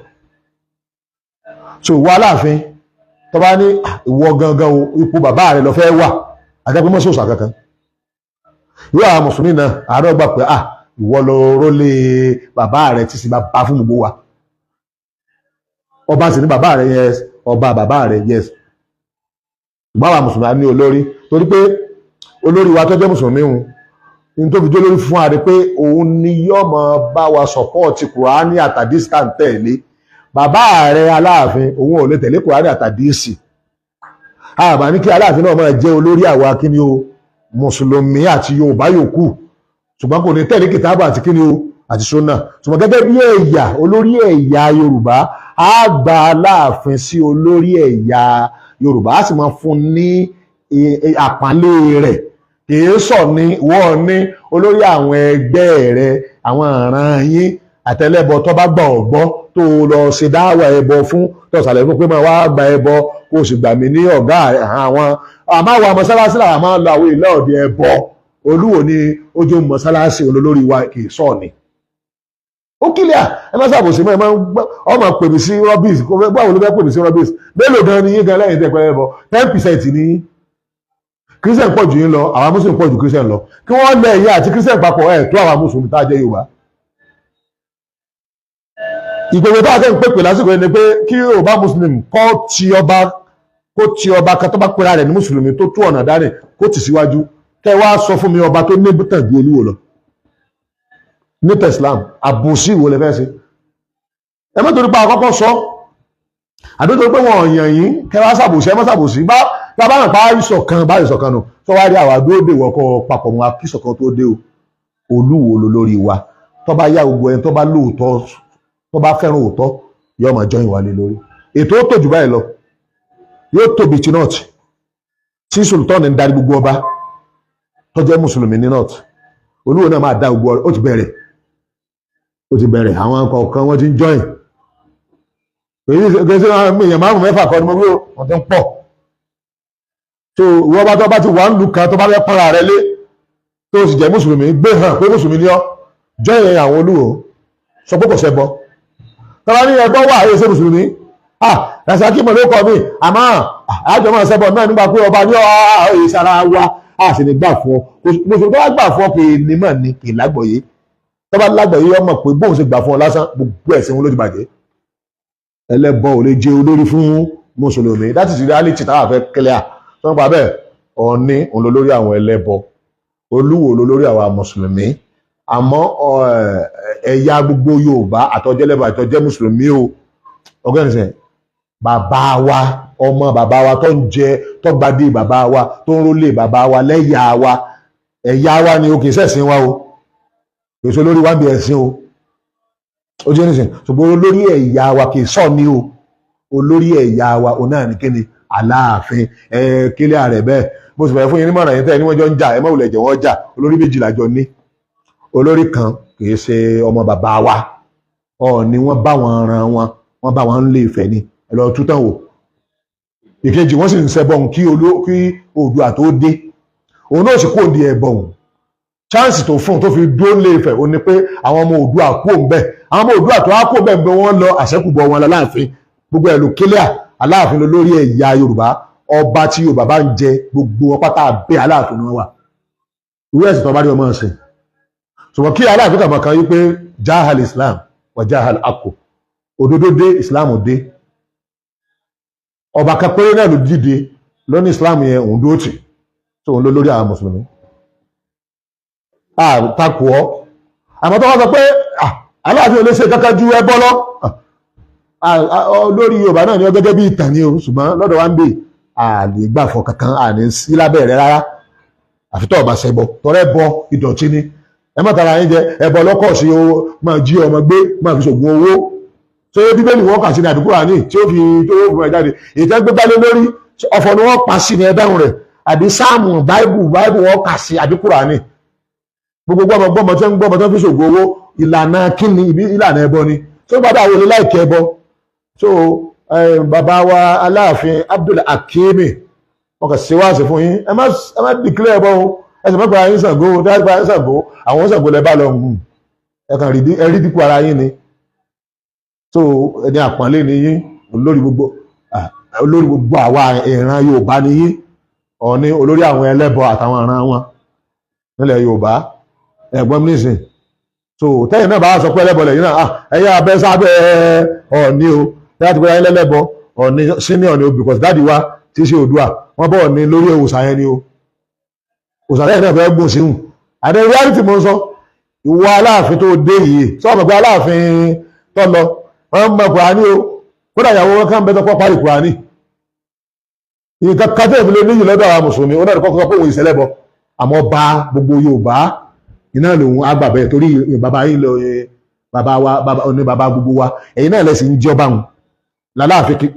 So ìwọ Aláàfin, tó bá ní ìwọ gangan o, ipò bàbá rẹ lọ fẹ́ wà, àjẹpẹ́ mọ́ sòsà kankan. Ìwọ àwọn mùsùlùmí náà, àárọ̀ gbà pé ìwọ lọ rólé bàbá rẹ tí sì bá bá fún gbogbo wa. Ọba sì ní bàbá rẹ, yes. Ọba bàbá rẹ, yes. Ṣùgbọ́n àwọn mùsùlùmí á ní olórí, torí pé olórí wa tó jẹ́ mùsùlùmí hùn ní tó fi jó lórí fún wa rí pé òun ni yóò máa bá wa support Kùránì àtàdísì tá à ń tẹ̀lé. Bàbá rẹ Aláàfin, òun ò lè tẹ̀lé Kùránì àtàdísì. Àbá ní kí Aláàfin náà máa jẹ́ olórí àwa kíni o, mùsùlùmí àti Yorùbá yòókù, ṣùgbọ́n kò ní tẹ̀lé kìtàbù àti kíni o àti súnà. Ṣùgbọ́n gẹ́gẹ́ bí ẹ̀yà, olórí ẹ̀yà Yorùbá, á gba Aláàfin sí olórí ẹ̀yà Yorùbá, á sì máa fún ní àpọ́nlé rẹ̀. Kìí sọ ní wọ́n ní olórí àwọn ẹgbẹ́ rẹ̀, àwọn ìran yín àtẹlẹ́bọ tó bá gbà ọ́ gbọ́, tó lọ ṣe dáwà ẹbọ fún, tó ṣàlàyé fún pé máa wá gba ẹbọ, kó o sì gbà mí ní ọ̀gá àwọn. Àmọ́ àwọn mọ́sálásí làwọn máa ń lọ, àwọn ìlà òde ẹbọ. Olúwo ni ojú mọ́sálásí, olólórí wa, kì í sọ ni. Ó kílíà. Ẹ má ṣàbòsí mọ́. Ẹ má ọmọ pè mí sí rubbish. Báwo ló fẹ́ pè mí sí rubbish? Mélòó gan ni yín gan lẹ́yìn tẹ́ pẹ́ ẹbọ? 10% ní yín. Christian pọ̀ jù yín lọ, àwọn Muslim pọ̀ jù Christian lọ. Kí wọ́n lẹ ẹ̀yìn àti Christian papọ̀ ẹ̀ tó àwọn Mùsùlùmí tá a jẹ́ Yorùbá. Ìpèpè tó àtẹ̀ ń pèpè lásìkò yẹn ni pé kí Yorùbá Muslim kọ́ ti ọba, kó ti ọba kan tó bá pera rẹ̀ ní mùsùlùmí tó tú ọ̀nà dání, kó tì síwájú. Kẹ́ wá sọ fún mi ọba tó ní tàn ju Olúwo lọ ní Islam. Àbòsí ìwò lẹ fẹ́ ṣe? Ẹ má torí pé àkọ́kọ́ sọ, àbí torí pé wọn ò yàn yín, kẹ́ wá ṣàbòsí. Ẹ má ṣàbòsí. Bá bá bá ìṣọ̀kan bá ìṣọ̀kan nù tó wá rí, àwa dúró dè wọ́kọ́ papọ̀ mọ́ kí ìṣọ̀kan tó dé o. Olúwo ló lórí wa. Tó bá yá, gbogbo ẹni tó bá lóòótọ́, tó bá fẹ́ràn òótọ́, yóò máa jọyìn wálé lórí ètò. Ó tòjú báyìí lọ, yóò tóbi ti north tí sultan ń darí gbogbo ọba tó jẹ́ mùsùlùmí ní north. Olúwo náà máa dá gbogbo. Ó ti bẹ̀rẹ̀, ó ti bẹ̀rẹ̀. Àwọn kọ̀ọ̀kan wọ́n ti ń join. Èyí kì í ṣe èèyàn márùn mẹ́fà kọ́ ni mo wí o, wọ́n ti ń pọ̀. So ìwọ bá tó bá ti wà ń lu kan, tó bá fẹ́ pọ́nra rẹ lé, tó sì jẹ́ mùsùlùmí, gbé hàn pé mùsùlùmí ni ọ́, join àwọn olúwo, sọ pé kò ṣẹbọ. Tọ́lá ní ẹgbọ́ wà, èyí ṣe mùsùlùmí. Ah, Rasaki mọ̀ ló kọ́ mi, àmọ́ àjọ máa ṣẹbọ náà nígbà pé ọba ní ọ̀ọ́ ìsara wa, a sì ní gbà fún ọ. Mùsùlùmí tó bá gbà fún ọ pé ní mọ̀ ní kì í lágbọ̀ọ́yé. Tó bá lágbọ̀ọ́yé, ọmọ pé bóun ṣe gbà fún ọ lásán, gbogbo ẹ̀sìn wọn ló ti bàjẹ́. Ẹlẹ́bọ ò lè jẹ́ olórí fún mùsùlùmí. That is the reality táwa fẹ́ clear. Tó ń pa bẹ́ẹ̀, Ọọ̀ni òun ló lórí àwọn ẹlẹ́bọ, Olúwo ló lórí àwọn mùsùlùmí. Àmọ́ ẹ̀yà gbogbo Yorùbá, àtọjẹ́lẹ́bọ àtọjẹ́ mùsùlùmí o, ọgọ́nìsẹ̀ bàbá wa, ọmọ bàbá wa tó ń jẹ, tó gbadé bàbá wa, tó ń rólé bàbá wa lẹ́yà wa, ẹ̀yà wa ni o, kì í ṣẹ̀sìn wa o, kì í ṣe olórí wa ń bí ẹ̀sìn o. Ó jẹ́ nísìn, ṣùgbọ́n olórí ẹ̀yà wa kì í sọ ní o. Olórí ẹ̀yà wa òun náà ní kíni? Aláàfin. Ẹ kílẹ̀ rẹ̀ bẹ́ẹ̀. Mo sì fẹ́ fún yín nímọ̀ràn yín tẹ́ ẹ ní wọ́n jọ ń jà. Ẹ má wulẹ̀ jẹ́ wọ́n jà. Olórí méjìlá jọ ní. Olórí kan kì í ṣe ọmọ bàbá wa. Ọ̀ọ́ni wọ́n bá wọn ran wọn, wọ́n bá wọn ń lé Ifẹ̀ ni. Ẹ lọ tútàn wò. Ìkejì, wọ́n sì ń ṣẹbọ kí Oòduà tó dé, òun náà sì kó di ẹbọ òun. Chance tó fún tó fi dúró lé Ifẹ̀ ó ní pé àwọn ọmọ Oòduà kú òun bẹ́ẹ̀. Àwọn ọmọ Oòduà tó wá kú òun bẹ́ẹ̀ ń bẹ wọ́n lọ àṣẹ́kùbọ̀ wọn láàfin. Gbogbo ẹ̀ ló kílíà. Aláàfin ló lórí ẹ̀yà Yorùbá. Ọba tí Yorùbá bá ń jẹ, gbogbo wọn pátá abẹ́ Aláàfin ni wọ́n wà. Ìwé ẹ̀sìn tó bá rí ọmọ ọ̀sìn, ṣùgbọ́n kí Aláàfin kàmọ́ kan yí pé jahal Islam wà jahal akko, òdodo dé, Islam dé. Ọba kan péré náà ló dìde lóní Islam yẹn, òun dúró tì tó òun ló lórí àwọn mùsùlùmí. Àtakò ọ́, àmọ́ tó wá sọ pé Aláàfin ò lè ṣe kankan ju ẹbọ lọ lórí Yorùbá náà ni ó gẹ́gẹ́ bí ìtàn ni o. Ṣùgbọ́n lọ́dọ̀ wa ń bè àlè gbàfọ̀ kankan, àní sí lábẹ́ rẹ rárá, àfi tó ọba ṣẹbọ. Tọrẹ bọ ìdọ̀tí ni, ẹ má tara yín jẹ. Ẹbọ lọ́kọ̀ sí owó, máa jí ọmọ gbé, máa fi ṣògùn owó. Ṣé Bíbélì wọn kà sí ní àdúgbò àní tí ó fi tó fún ẹ jáde ìtẹ́ gbégbálé lórí ọ̀fọ̀ ni wọ́n pa sí ní ẹ̀dáhùn rẹ̀, àbí sáàmù báìbù báìbù wọn kà sí, àbí Kùránì? Gbogbo gbọmọ gbọmọ tí ń gbọmọ tó fi ṣògùn owó, ìlànà kíni? Ìbí ìlànà ẹbọ ni tó bá dáwọ ní láìkẹ ẹbọ. So bàbá wa Aláàfin Abdul Hakimi, wọn kà sí wáàsí fún yín. Ẹ má declare ẹbọ o, ẹ sì má gba yín Ṣàngó o. Dájú gba yín Ṣàngó, àwọn Ṣàngó lẹ bá lọ, ẹ kàn rí dípò ara yín ni. So ẹni àpọ́nlé ni yín, olórí gbogbo, olórí gbogbo àwa ìran Yorùbá ni yín. Ọ̀ní olórí àwọn ẹlẹ́bọ àtàwọn ìran wọn nílẹ̀ Yorùbá, ẹ̀gbọ́n mi nìsín. So tẹ́yìn náà bá sọ pé ẹlẹ́bọ lẹ́yìn náà, ẹ̀yà abẹ́ sábẹ́ Ọ̀ní o. Tẹ́yà ti pé ẹ̀yìn lẹ́lẹ́bọ, Ọ̀ní senior ni o, because dáàdi wa tí í ṣe Oòduà, wọ́n bọ̀ ní lórí òòṣà yẹn ni o. Òòṣà tẹ́yìn náà fẹ́ gùn síhùn àdé reality mo ń sọ. Ìwọ Aláàfin tó dé yìí, sọ ma pé Aláàfin tó lọ, wọ́n mọ Kùránì o. Kódà ìyàwó wọn kàn bẹ́ẹ̀ tó kọ́ parí Kùránì. Nǹkan kátó ìfilẹ̀ níyì lọ́dọ̀ àwọn mùsùlùmí, ó náà kọ́kọ́ pé òun ìṣẹ̀lẹ̀ bọ, àmọ́ bá gbogbo Yorùbá iná lòun àgbà bẹ́ẹ̀, torí bàbá yín lọ, bàbá wa ní bàbá gbogbo wa. Ẹ̀yin náà lẹ́sìn ń jọba wọn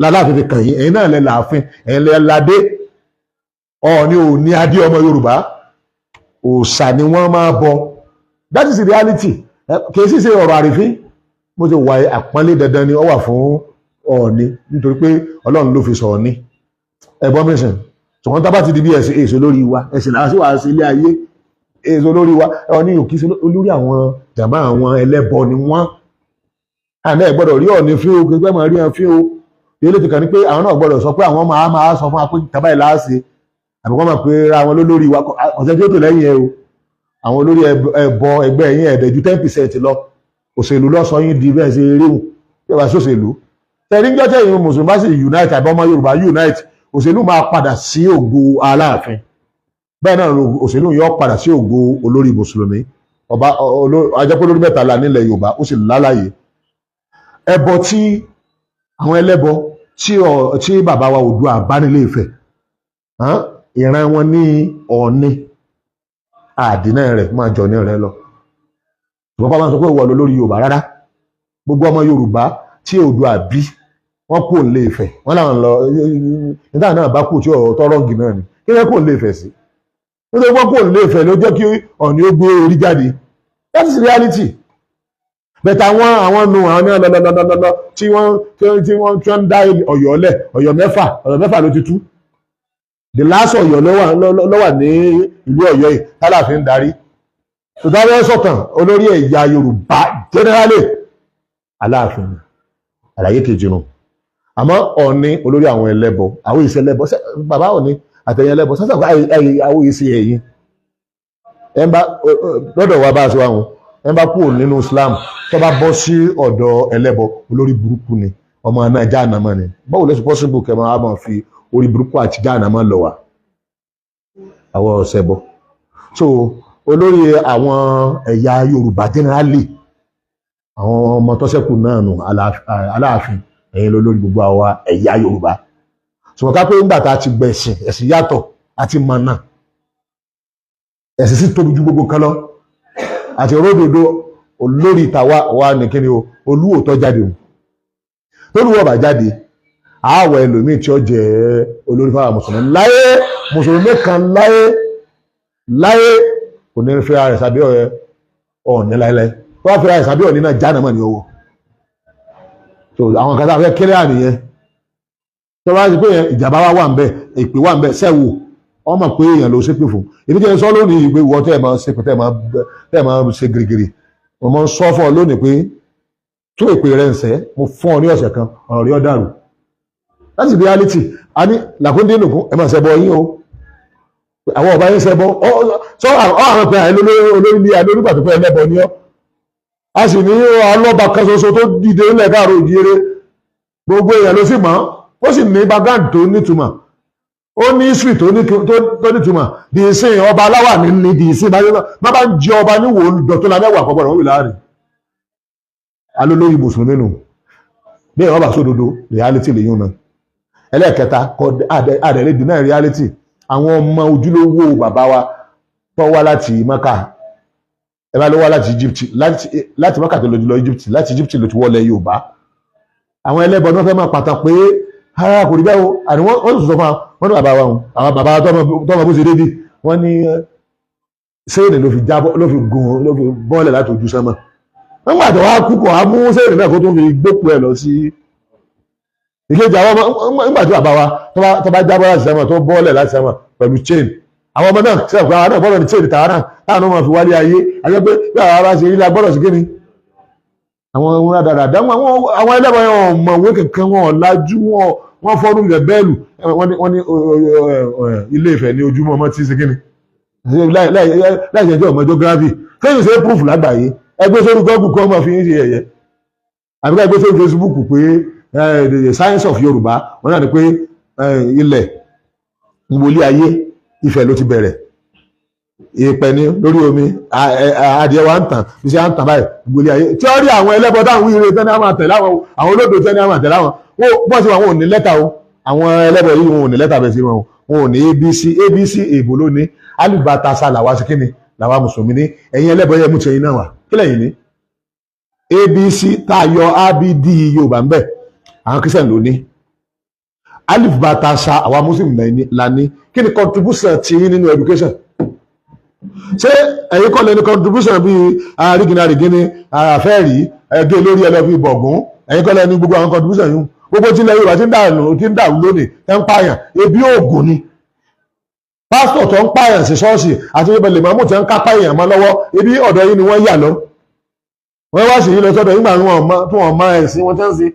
lálàáfin fi kàn yín. Ẹ̀yin náà lẹ́ làáfin, ẹ̀yin lẹ́ ládé. Ọ̀ọ́ni ò ní adé ọmọ Yorùbá, òòṣà ni wọ́n máa bọ. That is the reality. Kì í sì ṣe ọ̀rọ̀ àrífín. Mo ti wà, àpọ́nlé dandan ni ó wà fún Ọọ̀ni, nítorí pé Ọlọ́run ló fi sọ Ọ̀ọ́ni. Ẹ̀gbọ́n mi sìn, ṣùgbọ́n tá bá ti di bí ẹ̀sìn èso lórí wa, ẹ̀sìn làwọn sì wà sí ilé ayé èso lórí wa. Ọọ̀ni ò kì í ṣe olórí àwọn jàmbá, àwọn ẹlẹ́bọ ni wọ́n. Àná ẹ̀ gbọ́dọ̀ rí Ọọ̀ni fín o, gbẹgbẹ́ máa rí wọn fín o. Ilé ti kàn ní pé àwọn náà gbọ́dọ̀ sọ pé àwọn máa sọ fún wa pé tàbá ìlàsì, àbí wọ́n máa pe ra wọn lólórí wa. Ọ̀sẹ̀ tí ó tò lẹ́yìn ẹ o, àwọn olórí ẹbọ ẹgbẹ́ yín ẹ̀ẹ́dẹ̀ ju 10% lọ. Òṣèlú lọ́sọ yín di bẹ́ẹ̀ ṣe ríhùn bí ẹ bá ṣòṣèlú tẹ̀lé ń jọ́tẹ̀ yìí. Mùsùlùmí bá sì unite, àbí ọmọ Yorùbá unite, òṣèlú máa padà sí ògo Aláàfin. Bẹ́ẹ̀ náà òṣèlú yóò padà sí ògo olórí mùsùlùmí ọba. Ajẹ́pẹ́ olórí mẹ́ta la nílẹ̀ Yorùbá, ó sì lálàyé ẹbọ tí àwọn ẹlẹ́bọ tí bàbá wa Oòduà bá nílé Ifẹ̀, ìran wọn ní Ọọ̀ni àdínà rẹ̀ máa jọ ní rẹ̀ lọ. Ṣùgbọ́n kọ́ máa sọ pé ìwọ lórí Yorùbá rárá. Gbogbo ọmọ Yorùbá tí Oòduà bí, wọ́n kò lè Ifẹ̀, wọ́n làwọn lọ nígbà náà bá kù tí ọ̀rọ̀ tọ́rọ̀ǹgì náà ni kí wọ́n kò lè Ifẹ̀ sí, nítorí wọ́n kò lè Ifẹ̀ ló jẹ́ kí Ọọ̀ni ó gbé orí jáde. That is reality. Bẹ̀tẹ̀ àwọn nu àwọn ní lọ́lọ́lọ́lọ́lọ́ tí wọ́n ń dá Ọ̀yọ́ lẹ̀. Ọ̀yọ́ mẹ́fà, Ọ̀yọ́ mẹ́fà ló ti tú. The last Ọ̀yọ́ ló wà ní ìlú Ọ̀yọ́ yìí tálàfin darí. Tòtàwẹ́ sọ̀tàn olórí ẹ̀yà Yorùbá generally, Aláàfin. Àlàyé kejì nù. Àmọ́ Ọọ̀ni olórí àwọn ẹlẹ́bọ, àwọn ìṣe ẹlẹ́bọ, bàbá Ọọ̀ni àtẹ̀yìn ẹlẹ́bọ sásà, àwọn ìṣe ẹ̀yìn ẹ̀ ń bá lọ́dọ̀ wa bá a ṣe wá wọn. Ẹ̀ ń bá kúrò nínú Islam tó bá bọ́ sí ọ̀dọ̀ ẹlẹ́bọ, olórí burúkú ni, ọmọ náà jáànámọ́ ni. Báwo ló ṣe possible kẹ́ máa fi orí burúkú àti jáànámọ́ lọ wá àwọn ọ̀sẹ̀ bọ̀? So olórí àwọn ẹ̀yà Yorùbá generally, àwọn ọmọ tó ṣẹ́kù náà nù, Aláàfin, ẹ̀yin lólórí gbogbo àwa ẹ̀yà Yorùbá. Ṣùgbọ́n ká pé ńgbà tá a ti gbẹ̀sìn, ẹ̀sìn yàtọ̀ àti mọ̀nà, ẹ̀sìn sì tóbi ju gbogbo kan lọ àti ródòdó. Olórí ìtawà wa ní kíni o, olúwòtọ́ jáde o. Tólúwọ̀ bá jáde, àwọ̀ ẹlòmíì tí ó jẹ́ olórí fáwọn mùsùlùmí láyé, mùsùlùmí kan láyé láyé kò ní fẹ́ ara rẹ̀ sábẹ́ Ọọ̀ni láéláé. Tó bá fẹ́ ara rẹ̀ sábẹ́ Ọọ̀ni náà, jáde mọ́ ní ọwọ́. So àwọn kan tá a fẹ́ kéré àníyẹn, tó bá ti pé ìjàmbá wa wà ń bẹ, èpè wà ń bẹ, sẹ́wò Wọ́n mọ̀ pé èèyàn ló ṣépè fún. Èmi tí ẹ sọ lónìí pé ìwọ tẹ́ ẹ máa ṣépè, tẹ́ ẹ máa ṣe gírígírí, mo máa ń sọ fún ọ lónìí pé tó èpè rẹ ń sẹ́, mo fún ọ ní ọ̀sẹ̀ kan, ọ̀rọ̀ rí ọ dàrú. That's the reality. A ní làkúndé nìkún, ẹ máa ṣẹbọ yín o, àwọn ọba yín ṣẹbọ sọ àwọn pé àìlú olórí ní àìlú nígbà tó pé ẹlẹ́bọ ni ọ́. A sì ní ọlọ́ba kan ṣoṣo tó dìde ńlẹ̀ káàró òjíire, gbogbo èèyàn ló sì mọ̀, ó sì ní background tó nítumọ̀, ó ní history tó nítumọ̀. Di ìsìn ọba aláwà ní di ìsìn bá bá ń jẹ ọba níwò dọ̀tún la mẹ́wàá kọ́gbọ́n wọ́n wì láàrin alólórí mùsùlùmí nù. Bí ẹ̀rọ bá sódodo, reality lè yún náà. Ẹlẹ́ẹ̀kẹta, àdẹ̀lẹ̀ deny reality. Àwọn ọmọ ojúlówó bàbá wa tó wá láti Maka, ẹ bá ló wá láti Egypt, láti Maka tó lọ Egypt, láti Egypt ló ti wọlé Yorùbá. Àwọn ẹlẹ́bọn náà fẹ́ máa pàtàkì pé ara kò rí bẹ́ẹ̀ o. Àní wọ́n sọ fún wa, wọ́n ní bàbá wa hùn, àwọn bàbá tọ́mọ bó ṣe dédé, wọ́n ní séènì ló fi jábọ́, ló fi gùn, ló fi bọ́ọ̀lẹ̀ láti ojú sánmà. Wọ́n gbà tó wá kú kọ̀ á mú séènì náà kó tó fi gbókù ẹ̀ lọ sí ìkejì. Àwọn ọmọ nígbà tí bàbá wa tó bá jábọ́ láti sánmà, tó bọ́ọ̀lẹ̀ láti sánmà pẹ̀lú chain, àwọn ọmọ náà sẹ́wọ̀n pé àwọn náà gbọ́dọ̀ ní chain tàwọn náà táwọn náà máa fi wálé ayé ayé pé bí àwọn bá ṣe rí la gbọ́dọ̀ sí kíni. Àwọn ohun rádaràdá, àwọn ẹlẹ́bọn yẹn wọn mọ̀wé kankan, wọn ọ̀làjú, wọn fọ́nú ilẹ̀ bẹ́ẹ̀lù. Wọ́n ní Ilé Ifẹ̀ ní ojúmọ́ ọmọ tí ń ṣe kíni láì ṣẹjọ́ ọmọ geography kéyìn ṣe proof lágbàáyé. Ẹgbẹ́ sórí Google kọ́ ọmọ fi ń ṣe ẹ̀yẹ, àbí ká ẹgbẹ́ sórí Facebook pé the science of Yorùbá wọn náà ni pé ilẹ̀ ìwòlé ayé Ifẹ̀ ló ti bẹ̀rẹ̀, ìpẹ́ ní lórí omi, adìẹ wa ń tàn bí ṣe à ń tàn báyìí ìwòlé ayé. Tí ó rí àwọn ẹlẹ́bọ táwọn wíire tẹ́ni á máa tẹ̀lé àwọn olódò tẹ́ni á máa tẹ̀lé àwọn wọ́n ti wà, wọn ò ní lẹ́tà o. Àwọn ẹlẹ́bọ yìí wọn ò ní lẹ́tà bẹ́ẹ̀ sí wọn, wọn ò ní ABC ABC èbó ló ní alùbátasa làwa sí kíni làwa mùsùlùmí ní. Ẹ̀yin ẹlẹ́bọ yẹ mú tẹ̀yin náà wà kí lẹ́yìn ní ABC tá a yọ ABD Yorùbá ń bẹ̀, àwọn Christian ló ní alùbátasa, àwa muslim la ní. Kí ni contribution ti yín nínú education? Ṣé ẹ̀yin kọ́ lẹ ní contribution bíi àrígìnàrígìnì àfẹ́rí ẹgbẹ́ olórí ẹlẹ́fi bọ̀gún? Ẹ̀yin kọ́ lẹ ní gbogbo àwọn contribution yìí? Gbogbo tí ilẹ̀ Yorùbá ti ń dàrú lónìí tẹ́ ń pààyàn, ebi oògùn ni. Pásítọ̀ tó ń pààyàn sí ṣọ́ọ̀ṣì àti ibẹ̀ lè mọ́mú tí ń kápá èèyàn mọ́ lọ́wọ́, ebi ọ̀dọ̀ yìí ni wọ́n yà lọ. Wọ́n wá sí yìí lọ sọ́dọ̀ yìí tí wọ́n mọ ẹ̀sìn wọn tẹ́ ń ṣe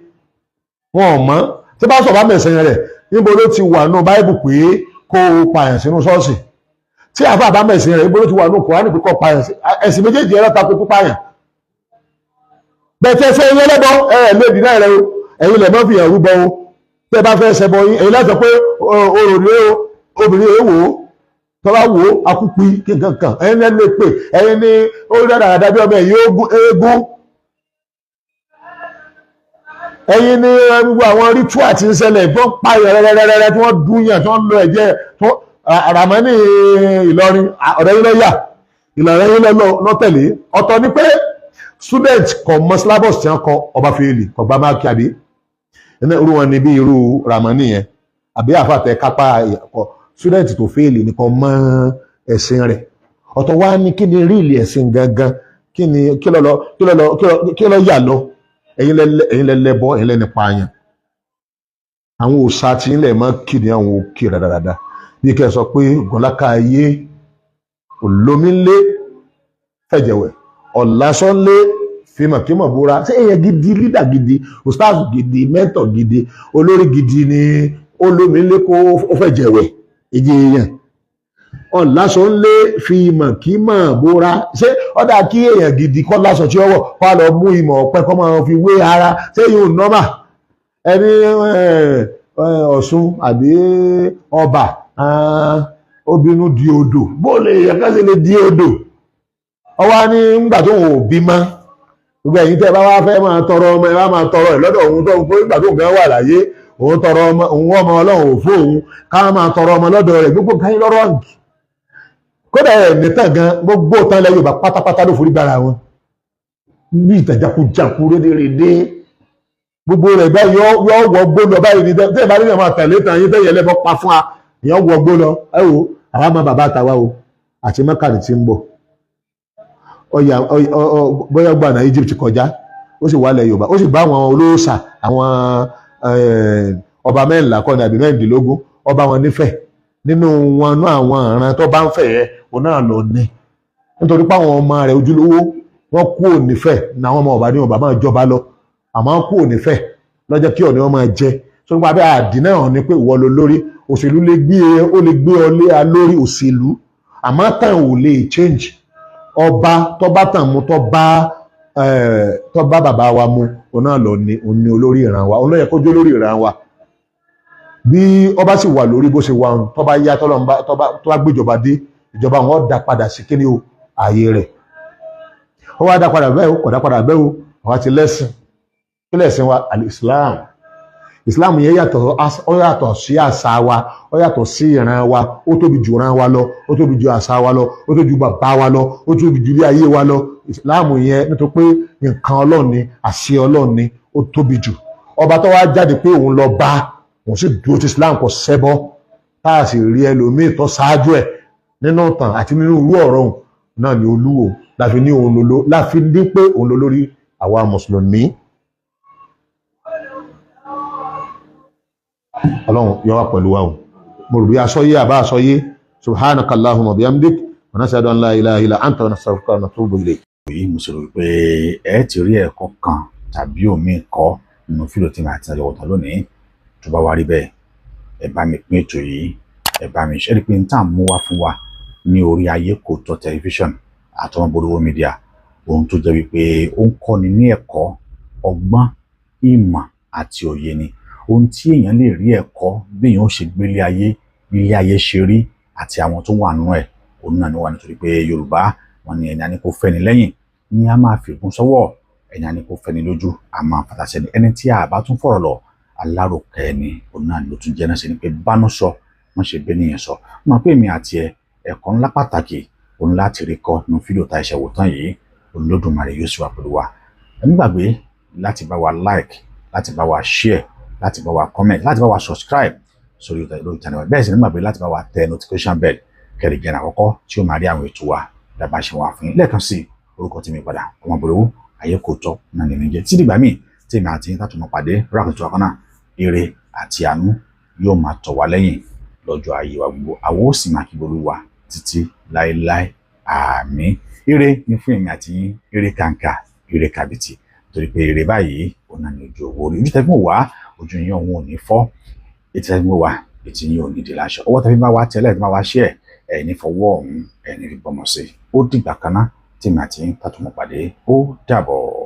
wọn mọ́. Tí pásítọ̀ bá mẹ̀sìn rẹ̀, níbo ló ti wà nù Báíbù pé kó o pààyàn sínú ṣọ́ọ̀ṣì? Tí àfa bá mẹ̀sìn rẹ̀, níbo ló ti wà nù Kùránì pé kó pààyàn? Ẹ̀sìn méjèèjì ẹ̀rọ tako pípààyàn. Bẹ̀tẹ̀ ṣe ẹ̀yin ẹlẹ́bọ ẹ̀ lè dínà rẹ o, ẹ̀yin lẹ̀ mọ́ fi hàn rúbọ o. Tẹ́ bá fẹ́ ṣẹbọ yín, ẹ̀yin láti sọ pé orò ni o, obìnrin èèwò tọ́lá wò ó akúpi kankan, ẹ̀yin ní lè pè, ẹ̀yin ní ó dáadáa bí ọmọ ẹ̀yin eégún, ẹ̀yin ní gbogbo àwọn ritual tí ń ṣẹlẹ̀ tó ń pààyàn rẹ́rẹ́rẹ́rẹ́ tí wọ́n dún yàn tí wọ́n lọ ẹ̀jẹ̀ tó Ràmọ́nì Ìlọrin ọ̀rẹ́ yín lọ́yà Ìlọrin yín lọ́tẹ̀lé. Ọ̀tọ̀ ni pé student kò mọ syllabus tí wọ́n kọ, ọba fèèlì kò gba máàkì àbí irú wọn ni bí irú Ràmọ́nì yẹn àbí àfàtẹ kápá ẹ̀kọ́ student tó fèèlì nìkan mọ ẹ̀sìn rẹ̀. Ọ̀tọ̀ wá ní kí ni ríìlì ẹ̀sìn gangan, kí ni kí ló lọ kí ló yà lọ. Ẹ̀yin lẹ́lẹ́bọ, ẹ̀yin lẹ́ni pààyàn. Àwọn òòṣà tí ń lẹ̀ mọ́ kì ní àwọn òkè rádaràda bí kẹ́ ẹ sọ pé gọlákà ayé olómìnlé fẹ̀jẹ̀wẹ̀ ọ̀làsọ́nlé fímọ̀kímọ̀ búra. Ṣé èèyàn gidi, lídà gidi, ustaz gidi, mẹ́ntọ̀ gidi, olórí gidi ni olómìnlé kó ó fẹ̀jẹ̀wẹ̀ ìjì èèyàn ọ̀làsọ́nlé fímọ̀kímọ̀ búra? Ṣé ọ̀dà kí èèyàn gidi kọ́ lásọ tí ó wọ̀ kó a lọ mú ìmọ̀ ọ̀pẹ kọ́ máa fi wé ara? Ṣé yóò nọ́mà ẹni Ọ̀ṣun àbí ọba obìnrin di odò? Bó lè yẹ ká sì lè di odò? Ọwọ́ ní ńgbà tó ń bí mọ́ gbogbo ẹ̀yin tẹ́ ẹ bá wá fẹ́ máa tọrọ ọmọ, ẹ bá máa tọrọ ẹ̀ lọ́dọ̀ òun tó ń pé ńgbà tó ń gan wà láyé òun tọrọ ọmọ, òun ọmọ Ọlọ́run ò fún òun ká máa tọrọ ọmọ lọ́dọ̀ rẹ̀ gbogbo nǹkan yín lọ́rọ̀ ọ̀gì. Kódà ẹ̀ nìtàn gan gbogbo tán lẹ Yorùbá pátápátá ló forí gbára wọn ní ìtàjákujàku rédèrèdè gbogbo rẹ̀ báyìí yọ wọ gbó lọ báyìí ní tẹ́ ẹ bá nílò máa tẹ̀lé tàn yín tẹ́yẹ ẹlẹ́bọ pa fún wa èèyàn wọ gbó lọ. Ẹ wo àwa máa bàbá àtàwa o àti mẹ́kàlì tí ń bọ̀ ọyà bóyá gbà náà Egypt kọjá ó sì wálẹ̀ Yorùbá ó sì bá àwọn olóòṣà àwọn ọba mẹ́rìnlá kọ́ni àbí mẹ́rìndínlógún ọba wọn nífẹ̀ẹ́ Nínú wọn náà, àwọn ìran tó bá ń fẹ̀ yẹ òun náà lọ ní, nítorí pé àwọn ọmọ rẹ̀ ojúlówó wọn kú ònífẹ̀ ní àwọn ọmọ ọba ní ọba máa jọba lọ, àmọ́ kú ònífẹ̀ lọ́jọ́ kí Ọọ̀ni wọn máa jẹ. So nípa abẹ́ àdínà hàn ni pé ìwọ ló lórí òṣèlú lè gbé e, ó lè gbé ọ lé a lórí òṣèlú, àmọ́ tàn ò lè change. Ọba tó bá tàn mú, tó bá bàbá wa mu, òun náà lọ ní, òun ní olórí ìran wa, òun ló yẹ kó jó lórí ìran wa. Bí ọba sì wà lórí bó ṣe wà ń, tó bá yá, tọ́lọ́run bá tó bá gbéjọba dé, ìjọba wọn dá padà sí kíní o, ààyè rẹ̀. Ó wá dá padà bẹ́ẹ̀ o, kò dá padà bẹ́ẹ̀ o, àwa ti lẹ́sìn. Kí lẹ́sìn wa? Al-Islam. Islam yẹn yàtọ̀, ó yàtọ̀ sí àṣà wa, ó yàtọ̀ sí ìran wa, ó tóbi ju ìran wa lọ, ó tóbi ju àṣà wa lọ, ó tóbi ju bàbá wa lọ, ó tóbi ju ilé ayé wa lọ. Islam yẹn, nítorí pé nǹkan Ọlọ́run ni, àṣẹ Ọlọ́run ni, ó tóbi jù. Ọba tó wá jáde pé òun lọ bá òun sì dúró ti Islam, kò ṣẹbọ, tá a sì rí ẹlòmíì tó ṣáájú ẹ̀ nínú ìtàn àti nínú irú ọ̀rọ̀ òun náà ni Olúwo, láfi ní òun lolo, láfi ní pé òun ló lórí àwa mùsùlùmí. Ọlọ́run yọ wá pẹ̀lú wa o. Mo rò bí aṣọ́yé àbá aṣọ́yé. Subhanaka Allahumma bihamdik wa nashhadu an la ilaha illa anta wa nastaghfiruka wa natubu ilayk. Yìí mo sì rò pé ẹ ti rí ẹ̀kọ́ kan tàbí òmíì kọ́ nínú fídíò tí màá ti ṣàyẹ̀wò tán lónìí. Tó bá wá rí bẹ́ẹ̀, ẹ bá mi pín ètò yìí, ẹ bá mi ṣe é rí pé n tá à ń mú wá fún wa ní orí Ayé Kò Tọ́ Tẹlifíṣàn àtọmọbodòwò mídíà, ohun tó jẹ́ wípé ó ń kọ́ni ní ẹ̀kọ́, ọgbọ́n, ìmọ̀ àti òye ni. Ohun tí èèyàn lè rí ẹ̀kọ́ bí èèyàn ó ṣe gbélé ayé, bí ilé ayé ṣe rí àti àwọn tó wà nínú ẹ̀, òun náà ni wà. Nítorí pé Yorùbá wọn ní ẹni a ní kó fẹ́ni lẹ́yìn ní a máa fìgún sọ́wọ́, ẹni a ní kó fẹ́ni lójú a máa fàtàṣẹ́ ni, ẹni tí a bá tún fọ̀rọ̀ lọ aláròkẹ́ ẹni, òun náà ló tún jẹ́ náà. Ṣe ni pé bánú sọ wọ́n ṣe bẹ́ẹ̀ nìyẹn sọ mọ̀ pé èmi àti ẹ, ẹ̀kọ́ ńlá pàtàkì òun láti rí kọ́ nínú fídíò tá ìṣẹ̀wò tán yìí. Olódùmarè yóò sì wà pẹ̀lú wa. Ẹ má gbàgbé láti bá wa like, láti bá wa share, láti bá wa comment, láti bá wa subscribe sórí lórí channel wa. Bẹ́ẹ̀ sì ní gbàgbé láti bá wa tẹ notification bell, kẹ́lẹ́ jẹ́ àkọ́kọ́ tí ó máa rí àwọn ètò wa dábàá ṣe wà fún yín. Lẹ́ẹ̀kan sí, orúkọ tí mi padà, ọmọ bòlówó Ayé Kò Tọ́ náà ní jẹ́. Tí dìgbà míì tí èmi àti yín tá tún máa pàdé rákòtò akọ́nà, ire àti àánú yóò máa tọ̀ wá lẹ́yìn lọ́jọ́ ayé wa gbogbo. Àwọn ó sì máa kí Olúwa títí láéláé, àmín. Ire ní fún èmi àti yín, ire kàǹkà, ire kàbìtì, torí pé ire báyìí òun náà ní ojú owó rí. Ojú tẹ́ fi ń wá, ojú yín òun ò ní fọ́. Etí tẹ́ fi ń wá, etí yín ò ní di láṣọ. Ọwọ́ tẹ́ fi bá wa tẹ́lẹ̀, tí bá wa ṣe ẹ̀, ẹ̀ ní fọwọ́ ọ̀hún, ẹ̀ ní fi gbọmọ sí. Ó dìgbà kan náà tí èmi àti yín tá tún máa pàdé. Ó dàbọ̀.